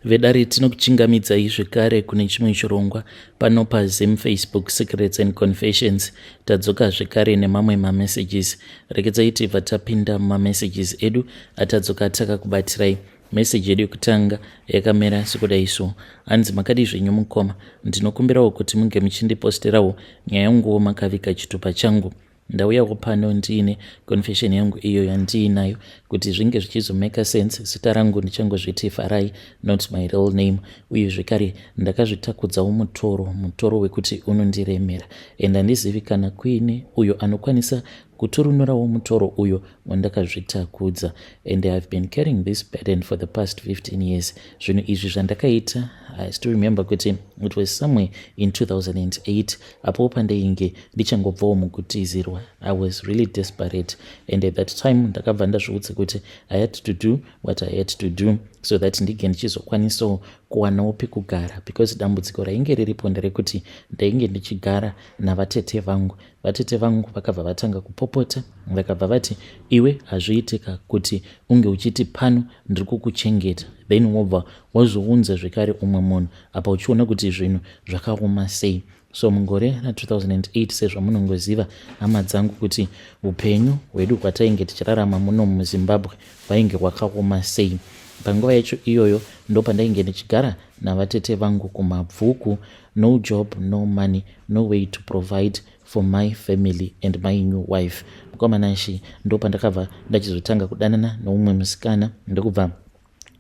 Vedare, tinokuchingamidzai zvekare kune chimwe chirongwa pano paZim Facebook Secrets and Confessions. Tadzoka zvekare nemamwe mamessages. Regedzai tibva tapinda mumamessages edu atadzoka takakubatirai. Meseji yedu yekutanga yakamira sekudai so. Hanzi, "Makadii zvenyu mukoma? Ndinokumbirawo kuti munge muchindiposterawo nyaya yanguwo makaviga chitupa changu. Ndauyawo pano ndiine confession yangu iyo yandiinayo. Kuti zvinge zvichizomaka sense, zita rangu ndichangozviti Farai, not my real name. Uye zvekare ndakazvitakudzawo mutoro, mutoro wekuti unondiremera, and handizivi kana kuine uyo anokwanisa kuturunurawo mutoro uyo wandakazvitakudza. And I have been carrying this burden for the past 15 years. Zvinhu izvi zvandakaita, I still remember kuti it was somewhere in 2008, apo pandainge ndichangobvawo mukutizirwa. I was really desperate, and at that time ndakabva ndazviudza kuti I had to do what I had to do so that ndinge ndichizokwanisawo kuwanawo pekugara, because dambudziko rainge riripo nderekuti ndainge ndichigara navatete vangu. Vatete vangu vakabva vatanga kupopota, vakabva vati, 'Iwe, hazviitika kuti unge uchiti pano ndiri kukuchengeta, then wobva wazounza zvekare umwe munhu apa uchiona kuti zvinhu zvakaoma sei.' So mugore ra2008, sezvamunongoziva, hama dzangu, kuti upenyu hwedu hwatainge tichirarama muno muZimbabwe hwainge hwakaoma sei. Panguva yacho iyoyo ndo pandainge ndichigara navatete vangu kuMabvuku. No job, no money, no way to provide for my family and my new wife. Mukoma Nashe, ndo pandakabva ndachizotanga kudanana noumwe musikana, ndokubva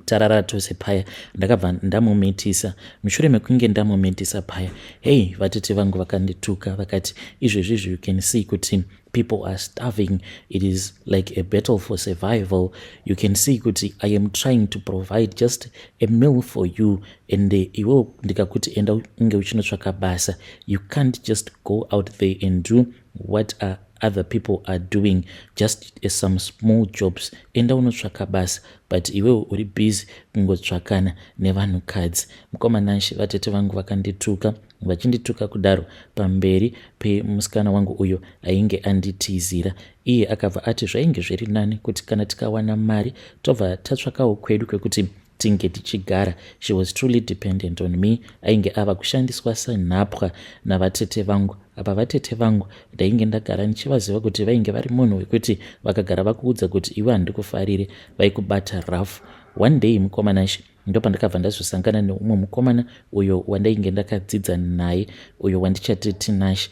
tarara tose paya. Ndakabva ndamumitisa. Mushure mekunge ndamumitisa paya, hei, vatete vangu vakandituka, vakati, 'Izvezvizvi you can see kuti people are starving. It is like a battle for survival. You can see kuti I am trying to provide just a meal for you, and iwewo ndikakuti enda unge uchinotsvaka basa, you can't just go out there and do what other people are doing, just some small jobs. Enda unotsvaka basa, but iwewo uri busy kungotsvakana nevanhukadzi.' Mukoma Nashe, vatete vangu vakandituka. Vachindituka kudaro pamberi pemusikana wangu uyo ainge anditizira, iye akabva ati zvainge zviri nani kuti kana tikawana mari tobva tatsvakawo kwedu kwekuti tinge tichigara. She was truly dependent on me. Ainge ava kushandiswa senhapwa navatete vangu. Apa vatete vangu ndainge ndagara ndichivaziva kuti vainge vari munhu wekuti vakagara vakuudza kuti iwe handikufarire, vaikubata rough. One day, mukoma Nashe, ndopandakabva ndazosangana neumwe mukomana uyo wandainge ndakadzidza naye, uyo wandichati Tinashe,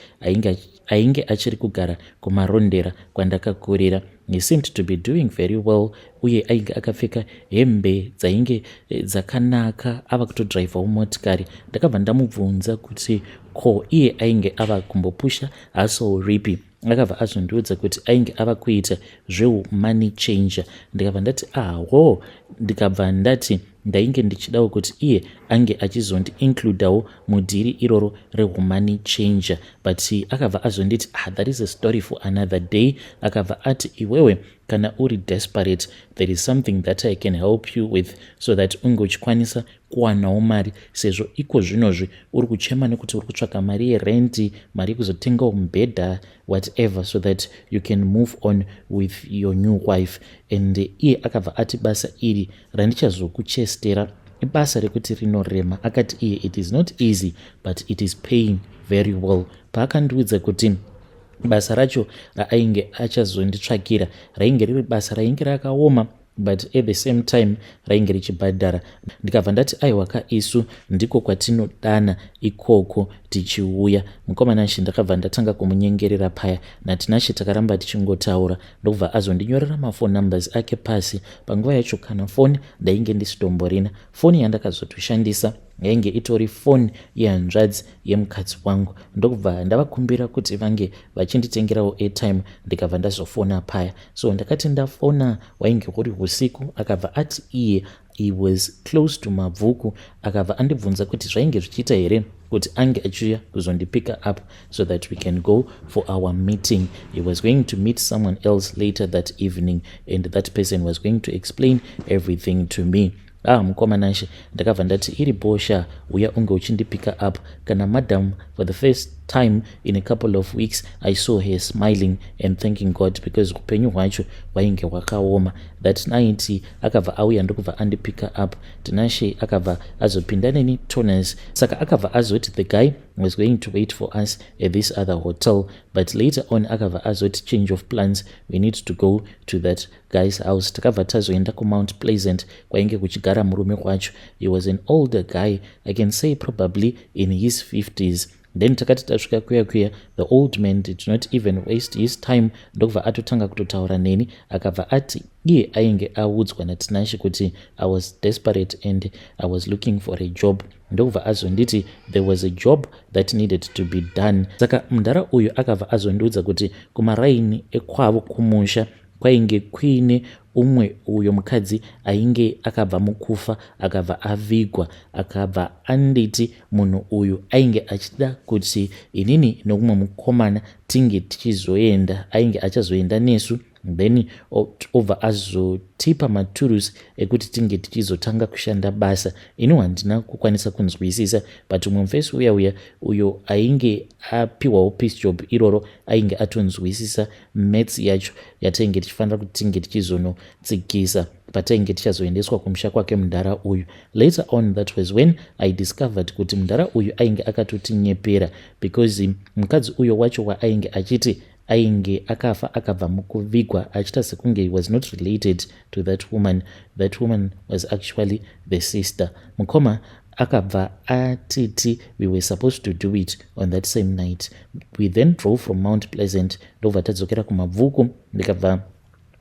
ainge achiri kugara kuMarondera kwandakakurira. He seemed to be doing very well, uye ainge akapfeka hembe dzainge dzakanaka, ava kutodhiraivhawo motikari. Ndakabva ndamubvunza kuti ko iye ainge ava kumbopusha hustle ripi. Akabva azondiudza kuti ainge ava kuita zveumoney changer. Ndikabva ndati aho, ndikabva ndati ndainge ndichidawo kuti iye ange achizondiincludawo mudhiri iroro rehumoney changer, but akabva azonditi, "Ah, that is a story for another day." Akabva ati, "Iwewe, kana uri desperate, there is something that I can help you with so that unge uchikwanisa kuwanawo mari, sezvo iko zvinozvi uri kuchema nekuti uri kutsvaka mari yerenti, mari yekuzotengawo mubhedha, whatever, so that you can move on with your new wife." And iye akabva ati basa iri randichazokuchestera ibasa rekuti rinorema. Akati iye it is not easy, but it is paying very well. Paakandiudza kuti basa racho raainge achazonditsvakira rainge riri basa rainge rakaoma, but at the same time rainge richibhadhara, ndikabva ndati aiwa ka, isu ndiko kwatinodana ikoko, tichiuya. Mukoma Nashe, ndakabva ndatanga kumunyengerera paya naTinashe. Takaramba tichingotaura, ndokubva azondinyorera mafone numbers ake pasi. Panguva yacho kana foni ndainge ndisitomborina. Foni yandakazotoshandisa yainge itori foni yehanzvadzi yemukadzi wangu, ndokubva ndavakumbira kuti vange vachinditengerawo airtime. Ndikabva ndazofona paya. So ndakati ndafona, wainge uri usiku. Akabva ati iye he was close to Mabvuku. Akabva andibvunza kuti zvainge zvichiita here kuti ange achiuya kuzondipicka up so that we can go for our meeting. He was going to meet someone else later that evening, and that person was going to explain everything to me. Ah mukoma Nashe, ndakabva ndati iri bhosha, uya unge uchindipicka up kana madam. For the first time in a couple of weeks, I saw her smiling and thanking God, because upenyu hwacho hwainge hwakaoma. That night akabva auya ndokubva andipicka up. Tinashe akabva azopinda neni toners. Saka akabva azoti the guy was going to wait for us at this other hotel, but later on akabva azoti change of plans, we need to go to that guy's house. Takabva tazoenda kuMount Pleasant kwainge kuchigara murume wacho. He was an older guy, I can say probably in his 50s. Then takati tasvika kuya kuya, the old man did not even waste his time, ndokubva atotanga kutotaura neni. Akabva ati iye ainge audzwa naTinashe kuti I was desperate and I was looking for a job, ndokubva azonditi there was a job that needed to be done. Saka mudhara uyu akabva azondiudza kuti kumaraini ekwavo kumusha kwainge kuine umwe uyo mukadzi ainge akabva mukufa, akabva avigwa. Akabva anditi munhu uyu ainge achida kuti inini nomumwe mukomana tinge tichizoenda, ainge achazoenda nesu, then obva azotipa maturusi ekuti tinge tichizotanga kushanda basa. Ini handina kukwanisa kunzwisisa, but umwe mufesi uya uya uyo ainge apiwawo piece job iroro ainge atonzwisisa maths yacho yatainge tichifanira kuti tinge tichizonotsikisa patainge tichazoendeswa kumusha kwake mudhara uyu. Later on, that was when I discovered kuti mudhara uyu ainge akatotinyepera, because mukadzi uyo wacho waainge achiti ainge akafa akabva mukuvigwa, achiita sekunge he was not related to that woman, that woman was actually the sister. Mukoma akabva atiti we were supposed to do it on that same night. We then drove from Mount Pleasant, ndobva tadzokera kuMabvuku. Ndikabva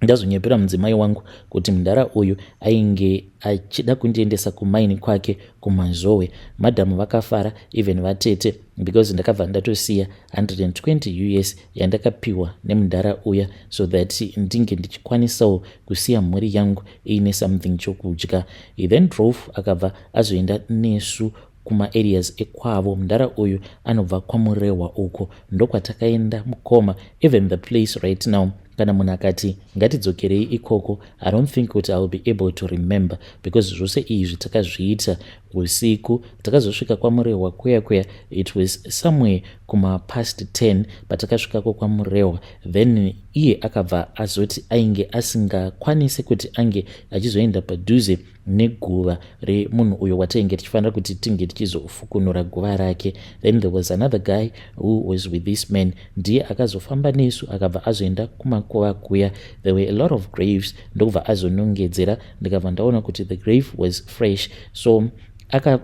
ndazonyepera mudzimai wangu kuti mudhara uyu ainge achida kundiendesa kumaini kwake kuMazowe. Madhamu vakafara, even vatete, because ndakabva ndatosiya 120 US yandakapiwa nemudhara uya, so that ndinge ndichikwanisawo kusiya mhuri yangu iine something chokudya. He then drove, akabva azoenda nesu kumaareas ekwavo. Mudhara uyu anobva kwaMurehwa, uko ndokwatakaenda mukoma. Even the place right now, kana munhu akati ngatidzokerei ikoko, I don't think kuti I will be able to remember, because zvose izvi takazviita usiku. Takazosvika kwaMurehwa kuya kuya, it was somewhere kumapast 10 patakasvikako kwaMurehwa. Then iye akabva azoti ainge asingakwanisi kuti ange achizoenda padhuze neguva remunhu uyo watainge tichifanira kuti tinge tichizofukunura guva rake. Then there was another guy who was with this man, ndiye akazofamba nesu, akabva azoenda kumakuva kuya. There were a lot of graves, ndokubva azonongedzera, ndikabva ndaona kuti the grave was fresh. So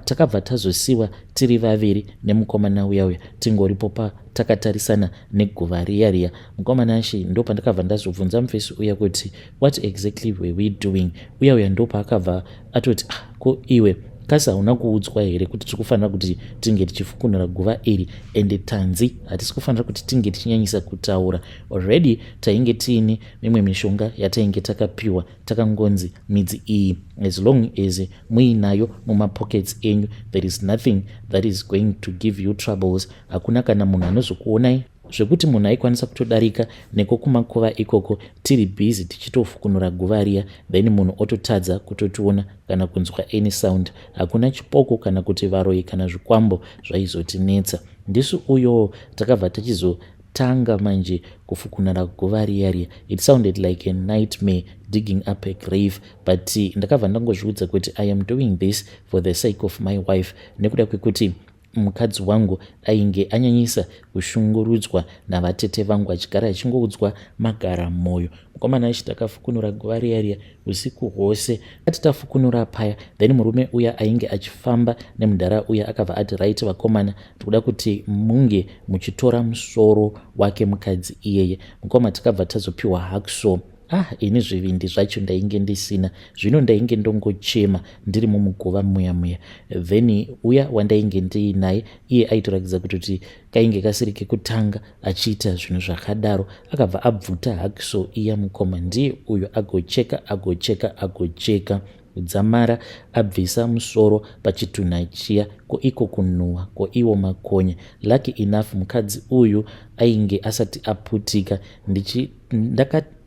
takabva tazosiwa tiri vaviri nemukomana uya uya, tingoripo pa takatarisana neguva riya riya. Mukomana ashi, ndo pandakabva ndazobvunza mufesi uya kuti what exactly were we doing? Uya uya ndopaakabva atoti, "Ah, ko iwe kasi hauna kuudzwa here kuti tiri kufanira kuti tinge tichifukunura guva iri, ende tanzi hatisi kufanira kuti tinge tichinyanyisa kutaura?" Already tainge tiine mimwe mishonga yatainge takapiwa, takangonzi midzi iyi, as long as muinayo mumapockets enyu, there is nothing that is going to give you troubles. Hakuna kana munhu anozokuonai, zvekuti munhu aikwanisa kutodarika neko kumakuva ikoko tiri busy tichitofukunura guva riya, then munhu ototadza kutotiona kana kunzwa any sound. Hakuna chipoko kana kuti varoi kana zvikwambo zvaizotinetsa. Ndisu uyo takabva tachizotanga manje kufukunura guva riya riya. It sounded like a nightmare, digging up a grave, but ndakabva ndangozviudza kuti I am doing this for the sake of my wife, nekuda kwekuti mukadzi wangu ainge anyanyisa kushungurudzwa navatete vangu, achigara achingoudzwa magara mwoyo. Mukomana achi, takafukunura guva riya riya usiku hwose. Ati tafukunura paya, then murume uya ainge achifamba nemudhara uya akabva ati, "Right vakomana, tikuda kuti munge muchitora musoro wake mukadzi iyeye." Mukoma, takabva tazopiwa hacksaw. Ah, ini zvivindi zvacho ndainge ndisina. Zvino ndainge ndongochema ndiri mumuguva muya muya. Then uya wandainge ndiinaye, iye aitoratidza kutoti kainge kasiri kekutanga achiita zvinhu zvakadaro. Akabva abvuta hacksaw iya. Mukoma, ndiye uyo agocheka, agocheka, agocheka kudzamara abvisa musoro pachitunha chiya. Ko iko kunhuhwa, ko iwo makonya. Lucky enough, mukadzi uyu ainge asati aputika.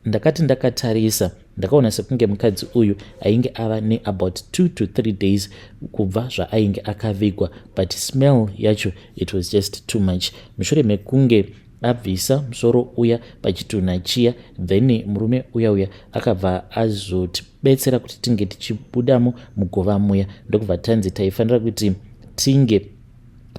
Ndakati ndakatarisa, ndakaona sekunge mukadzi uyu ainge ava neabout 2 to 3 days kubva zvaainge akavigwa, but smell yacho, it was just too much. Mushure mekunge abvisa musoro uya pachitunha chiya, then murume uya uya akabva azotibetsera kuti tinge tichibudamo mugova muya, ndokubva tanzi taifanira kuti tinge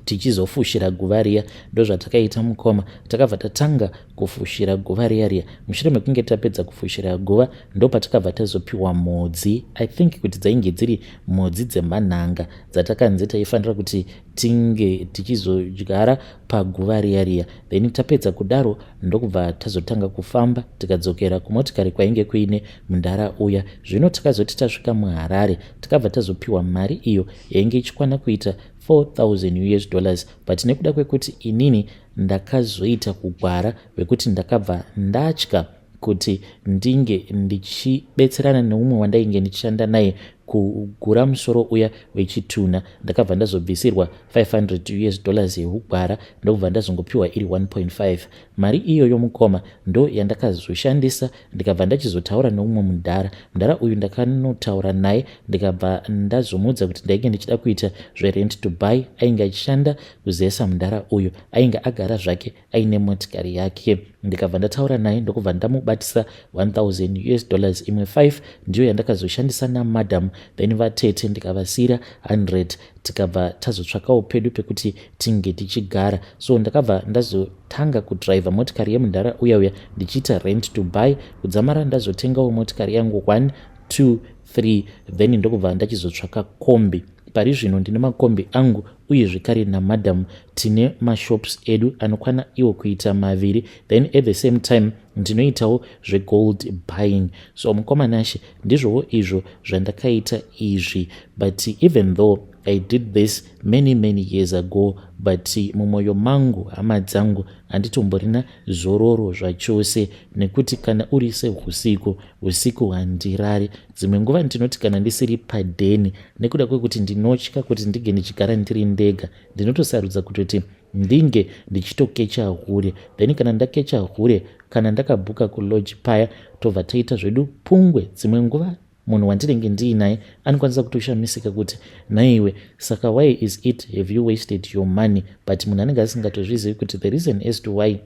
tichizofushira guva riya. Ndozvatakaita, mukoma. Takabva tatanga kufushira guva riya riya. Mushure mekunge tapedza kufushira guva, ndopatakabva tazopiwa mhodzi. I think kuti dzainge dziri mhodzi dzemanhanga dzatakanzi taifanira kuti tinge tichizodyara paguva riya riya. Then tapedza kudaro, ndokubva tazotanga kufamba, tikadzokera kumotikari kwainge kuine mundara uya. Zvino takazoti tasvika muHarare, takabva tazopiwa mari iyo yainge ichikwana kuita 4000 US dollars, but nekuda kwekuti inini ndakazoita kugwara wekuti ndakabva ndatya kuti ndinge ndichibetserana neumwe wandainge ndichishanda naye kugura musoro uya wechitunha, ndakabva ndazobvisirwa 500 US dollars yeugwara, ndokubva ndazongopiwa iri 1.5. Mari iyoyo, mukoma, ndo yandakazoshandisa. Ndikabva ndachizotaura neumwe mudhara. Mudhara uyu ndakanotaura naye, ndikabva ndazomuudza kuti ndainge ndichida kuita zverent to buy. Ainge achishanda kuZESA. Mudhara uyu ainge agara zvake aine motikari yake. Ndikabva ndataura naye, ndokubva ndamubatisa 1000 US dollars. Imwe 5 ndiyo yandakazoshandisa namadam, then vatete ndikavasiyira 100. Tikabva tazotsvakawo pedu pekuti tinge tichigara. So ndakabva ndazotanga kudhiraivha motikari yemudhara uya uya ndichiita rent to buy, kudzamara ndazotengawo motikari yangu 1, 2, 3, then ndokubva ndachizotsvaka kombi. Pari zvino ndine makombi angu, uye zvekare namadam tine mashops edu anokwana iwo kuita maviri. Then at the same time ndinoitawo zvegold buying. So mukoma Nashe, ndizvowo izvo zvandakaita izvi. But even though I did this many, many years ago, but mumwoyo mangu, hama dzangu, handitomborina zororo zvachose, nekuti kana uri seusiku, usiku handirari. Dzimwe nguva ndinoti kana ndisiri padheni, nekuda kwekuti ndinotya kuti ndinge ndichigara ndiri ndega, ndinotosarudza kutoti ndinge ndichitokecha hure. Then kana ndakecha hure, kana ndakabhuka kulodge paya, tobva taita zvedu pungwe. Dzimwe nguva munhu wandinenge ndiinaye anokwanisa kutoshamisika kuti, "Naiwe, saka why is it have you wasted your money?" But munhu anenge asingatozvizivi kuti the reason as to why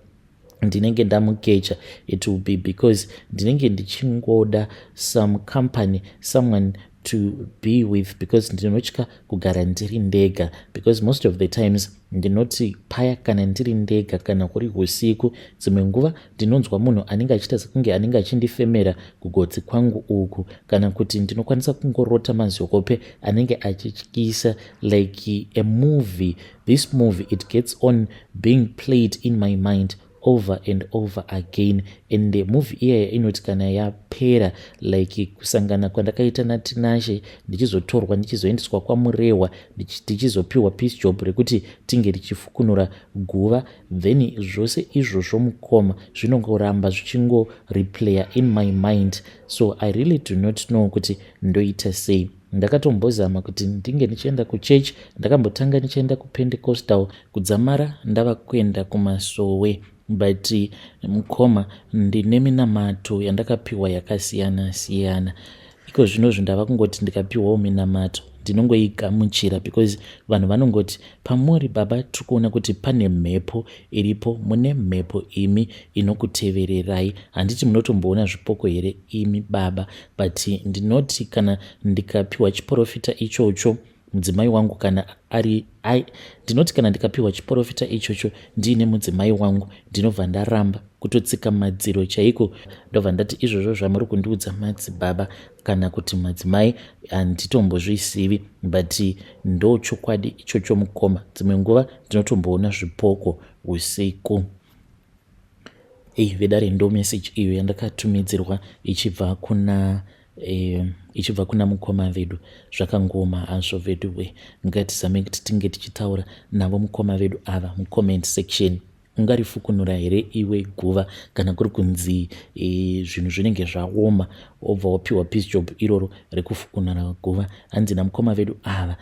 ndinenge ndamukecha, it will be because ndinenge ndichingoda some company, someone to be with, because ndinotya kugara ndiri ndega, because most of the times ndinoti paya kana ndiri ndega, kana kuri usiku, dzimwe nguva ndinonzwa munhu anenge achiita sekunge anenge achindifemera kugotsi kwangu uku, kana kuti ndinokwanisa kungorota mazihope anenge achityisa, like a movie. This movie, it gets on being played in my mind over and over again, and movie iyaya inoti kana yapera, like kusangana kwandakaita naTinashe, ndichizotorwa, ndichizoendeswa kwaMurehwa, tichizopiwa piece job rekuti tinge tichifukunura guva, then zvose izvozvo, mukoma, zvinongoramba zvichingoreplaya in my mind. So I really do not know kuti ndoita sei. Ndakatombozama kuti ndinge ndichienda kuchechi. Ndakambotanga ndichienda kuPentecostal, kudzamara ndava kuenda kumasowe. But mukoma, ndine minamato yandakapiwa yakasiyana siyana. Iko zvinozvi ndava kungoti ndikapiwawo minamato, ndinongoigamuchira, because vanhu vanongoti, "Pamuri, baba, tiri kuona kuti pane mhepo iripo, mune mhepo imi inokutevererai. Handiti munotomboona zvipoko here imi, baba?" But ndinoti kana ndikapiwa chiprofita ichocho, mudzimai wangu kana ari, ndinoti kana ndikapiwa chiprofita ichocho ndiine mudzimai wangu, ndinobva ndaramba kutotsika madziro chaiko. Ndobva ndati, "Izvozvo zvamuri kundiudza, madzibaba kana kuti madzimai, handitombozvizivi." But ndo chokwadi ichocho, mukoma. Dzimwe nguva ndinotomboona zvipoko usiku. Ei, vedare, ndo meseji iyo yandakatumidzirwa ichibva kuna mukoma vedu. Zvakangoma hazvo vedu we. Ngatizame kuti tinge tichitaura navo mukoma vedu ava mucomment section. Ungarifukunura here iwe guva, kana kuri kunzi zvinhu zvinenge zvaoma, wobva wapiwa piece job iroro rekufukunura guva? Hanzi namukoma vedu ava.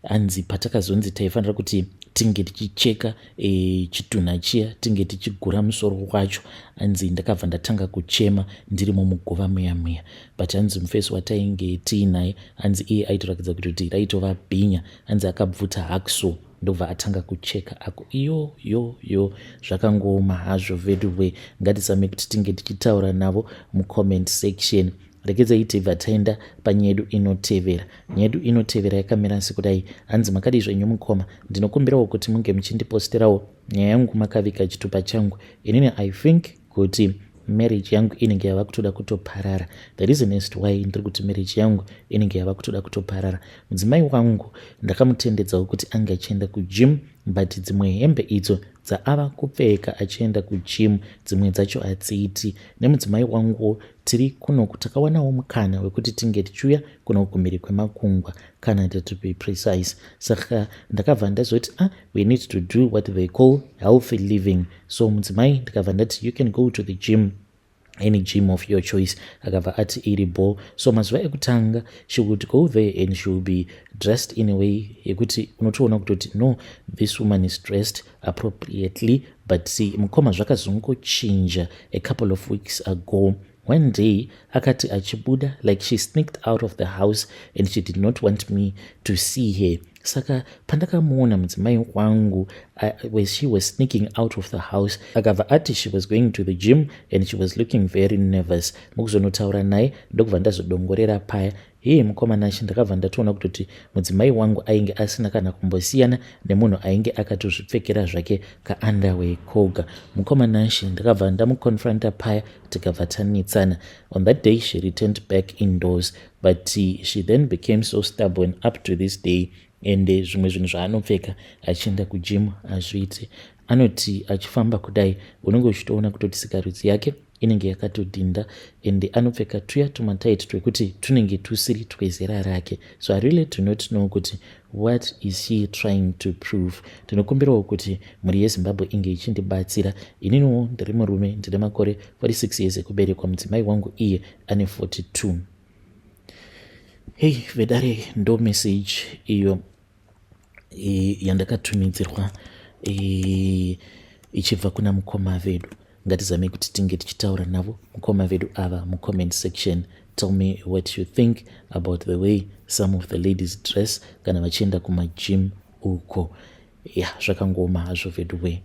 Hanzi patakazonzi taifanira kuti tinge tichicheka e, chitunha chiya, tinge tichigura musoro wacho, hanzi ndakabva ndatanga kuchema ndirimo muguva muya muya. But hanzi mufesi watainge tiinaye, hanzi iye aitorakidza kuti raitova bhinya. Hanzi akabvuta hacksaw, ndobva atanga kucheka ako. Iyo yo yo, zvakangooma hazvo veduwe. Ngatizame kuti tinge tichitaura navo mucomment section. Regedzai tibva taenda panyaya yedu inotevera. Nyaya yedu inotevera yakamira sekudai. Hanzi, "Makadii zvenyu mukoma? Ndinokumbirawo kuti munge muchindiposterawo nyaya yangu makavika chitupa changu. Inini I think kuti marriage yangu inenge yava kutoda kutoparara. The reason is why ndiri kuti marriage yangu inenge yava kutoda kutoparara, mudzimai wangu ndakamutendedzawo kuti ange achienda kugym, but dzimwe hembe idzo dzaava kupfeka achienda kugym, dzimwe dzacho hadziiti nemudzimai wangu. Tiri kunoku, takawanawo mukana wekuti tinge tichiuya kuno kumhiri kwemakungwa, Canada to be precise. Saka ndakabva ndazoti, ah, we need to do what they call healthy living. So mudzimai ndikabva ndati, 'You can go to the gym, any gym of your choice.' Akabva ati iri ball. So mazuva ekutanga she would go there and she will be dressed in a way yekuti unotoona kutoti, no, this woman is dressed appropriately. But see, mukoma, zvakazongochinja a couple of weeks ago. One day akati achibuda, like, she sneaked out of the house and she did not want me to see her. Saka pandakamuona mudzimai wangu she was sneaking out of the house, akabva ati she was going to the gym and she was looking very nervous. Mukuzonotaura naye, ndokubva ndazodongorera paya. Hii, mukoma Nashe, ndakabva ndatoona kutoti mudzimai wangu ainge asina kana kumbosiyana nemunhu ainge akatozvipfekera zvake kaunderwear koga. Mukoma Nashe, ndakabva ndamuconfronta paya, tikabva tanetsana. On that day she returned back indoors, but she then became so stubborn up to this day, and zvimwe zvinhu zvaanopfeka achienda kugym hazviiti. Anoti achifamba kudai, unenge uchitoona kutoti sikarudzi yake inenge yakatodhinda, and anopfeka tuya tumatight twekuti tunenge tusiri twezera rake. So I really do not know kuti what is she trying to prove. Ndinokumbirawo kuti mhuri yeZimbabwe inge ichindibatsira. Ininiwo ndiri murume, ndine makore 46 years ekuberekwa. Mudzimai wangu iye ane 42." Hei vedare, ndo message iyo yandakatumidzirwa ichibva kuna mukoma vedu. Ngatizame kuti tinge tichitaura navo mukoma vedu ava mucomment section. Tell me what you think about the way some of the ladies dress kana vachienda kumagym uko. Ya, zvakangoma hazvo vedu we.